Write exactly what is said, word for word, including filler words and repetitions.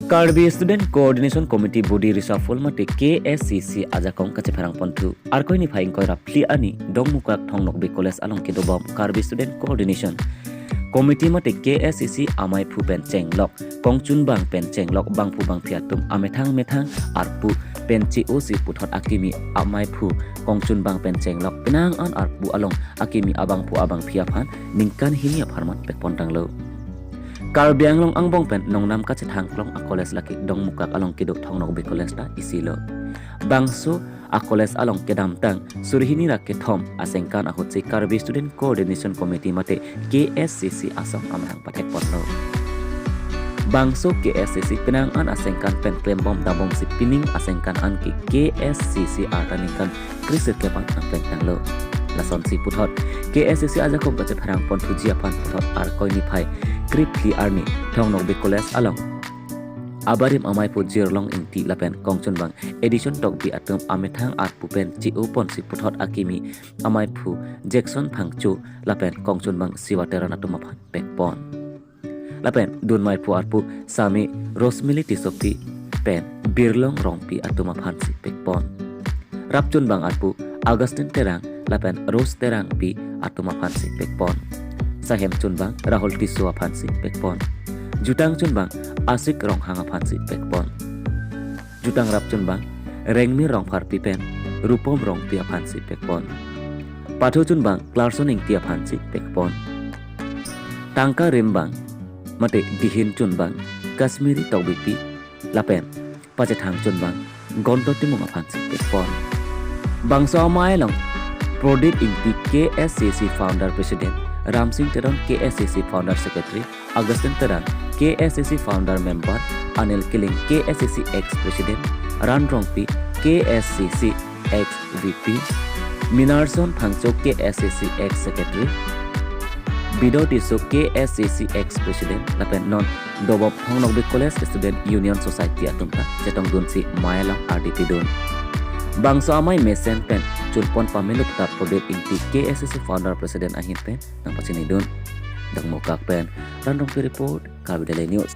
Karbi Student Coordination Committee body reshuffle mate K S C C ajakong kachepherang ponthu. Arkoi niphai ingkoi ra phli arni Dongmukak Thong Nokbe College along kedobom Karbi Student Coordination Committee mate K S C C amaiphu pen chenglok, kongchunbang pen chenglok bangphu bangphi atum amethang methang arpu pen che-o si puthot akimi amaiphu kongchunbang pen chenglok penang an arpu along akimi abangphu abangphi aphan ningkan hini apharman pekpon tanglo. Karbi Anglong angbong pen nongnam kachethang klong a college lake Dongmukak along kedo Thong Nokbe College ta isi lo. Bangso a college along kedamtang suri hini ra kethom asengkan ahutsi Karbi Student Coordination Committee mate K S C C asong amahang pathekponlo. Bangso K S C C penang an asengkan pen klembom dabomsi pining asengkan anke K S C C arta ningkan kresirkep an nangpleng tanglo. Lasonsi puthot K S C C ajakong kachepherang ponthuji aphan puthot Arkoi niphai kre phli arni Thong Nokbe College along abarim amaiphu Jirlong Ingti lapen kongchunbang Edison Tokbi atum amethang arpu pen che-o ponsi puthot akimi amaiphu Jackson Phangcho lapen kongchunbang Siva Teron atum aphan pekpon. Lapen dunmaiphu arpu sami Rosmili Tissopi pen Birlong Rongpi atum aphansi pekpon. Rapchunbang arpu Augustine Terang lapen Rose Terangpi atum aphansi pekpon. Sahemchunbang Rahul Tisso aphansi pekpon. Jutangchunbang Asik Ronghang aphansi pekpon. Jutang rapchunbang Rengmir Rongpharpi pen Rupom Rongpi aphansi pekpon. Pathochunbang Clarkson Ingti aphansi pekpon. Tangka rimbang mate dihin chunbang Kashmiri Tokbipi lapen pachethang chunbang Gonto Timung aphansi pekpon. Bangso amei along Prodip Ingti K S C C Founder President, Ramsing Teron K S C C Founder Secretary, Augustine Terang K S C C Founder Member, Anil Killing K S C C Ex President, Ran Rongpi K S C C Ex V P, Minarson Phangcho K S C C Ex Secretary, Bido Tisso K S C C Ex President lapen non dobom Thong Nokbe College Student Union Society atum ta chetongdunsi mei along ardi pidun. Bangso amei mesen pen chunpon pamelo ta Prodip Ingti K S C C Founder President ahin pen nangpachinidun. Dongmukak pen Ran Rongpi report, Karbi Daily News.